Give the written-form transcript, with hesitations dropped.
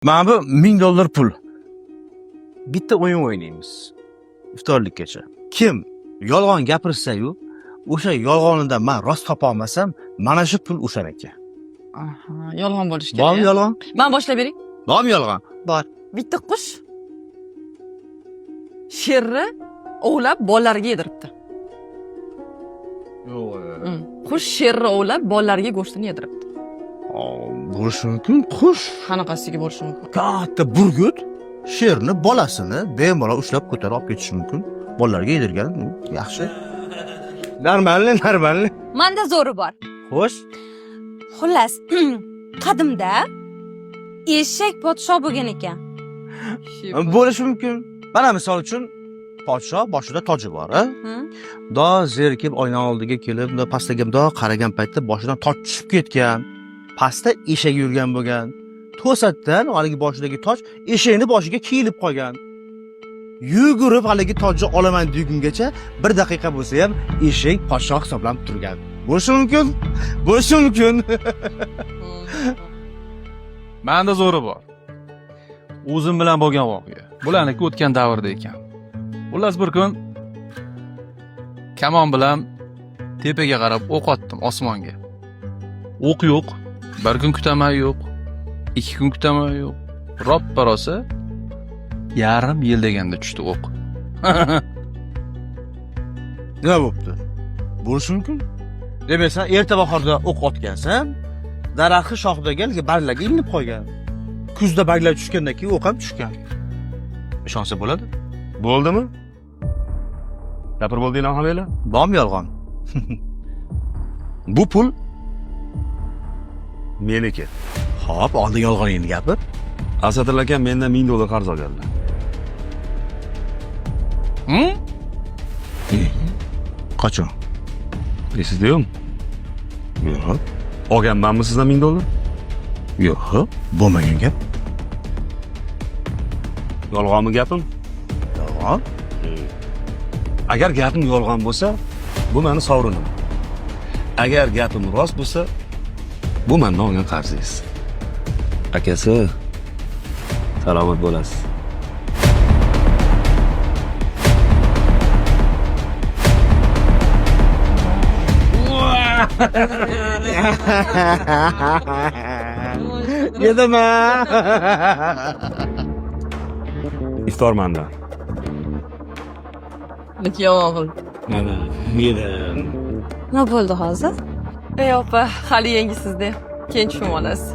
Mana bu $1000 pul. Bitta o'yin o'ynaymiz. Iftorlikkacha. Kim yolg'on gapirsa-yu, o'sha yolg'onidan man rost topa olmasam, mana shu pul o'shaniki. Aha, yolg'on bo'lishi kerak. Bormi yolg'on? Man boshlab bering. Bormi yolg'on? Bor. Bitta qush sherni ovlab bolalariga yediribdi. Yo'q. Qush sherni ovlab bolalariga go'shtini yediribdi. Bo'lishi mumkin, qush. Qanaqasiga bo'lishi mumkin? Katta burgut sherni bolasini bemalol ushlab ko'tarib olib ketishi mumkin. Bolalarga yedirgan u yaxshi. Нормально, нормально. Manda zo'ri bor. Xo'sh. Xullas, qadimda eshak podsho bo'lgan ekan. Bo'lishi mumkin. Mana misol uchun podsho boshida toji bor, a? Do zerikib oyna oldiga kelib, bundoq pastaga bundoq qaragan paytda boshidan toj tushib ketgan. Pastda eshak yurgan bo'lgan. To'satdan haligi boshidagi toj eshakni boshiga kiyilib qolgan. Yugurib haligi tojni olaman degungacha bir daqiqa bo'lsa ham eshak podsho hisoblanib turgan. Bo'lishi mumkin. Bo'lishi mumkin. Manda zo'ri bor. O'zim bilan bo'lgan voqea. Bularniki o'tgan davrda ekan. Xullas bir kun kamon bilan tepaga qarab o'q otdim osmonga. O'q yo'q. Bir kun kutaman yo'q. 2 kun kutaman yo'q. Roppa rosa yarim yil deganda tushdi o'q. Nima bo'pti? Bo'lishi mumkin. Demak, sen erta bahorda o'q otgansan, daraxtni shoxidagi haligi barglarga ilinib qolgan. Kuzda barglar tushgandan keyin o'q ham tushgan. Ishonsa bo'ladi. Bo'ldimi? Gapirib bo'ldinglar hammanglar? Bormi yolg'on? Bu pul meniki. Xo'p, oldin yolg'oningni gapir. Asadil aka mendan $1000 qarz olganlar. Qachon? Esingizda yo'qmi? Yo'q. Olganmanmi sizdan $1000? Yo'q, bo'lmagan gap. Yolg'onmi gapim? Yolg'on. Agar gapim yolg'on bo'lsa, bu meni sovrinim. Agar gapim rost bo'lsa, bu mendan olgan qarzingiz. Akasi, salomat bo'lasiz. Yedim. Iftor mandan. Niki yomon qildi. Mana, yedim. Nima bo'ldi hozir? Ey opa, hali yangisizda. Keyin tushunib olasiz.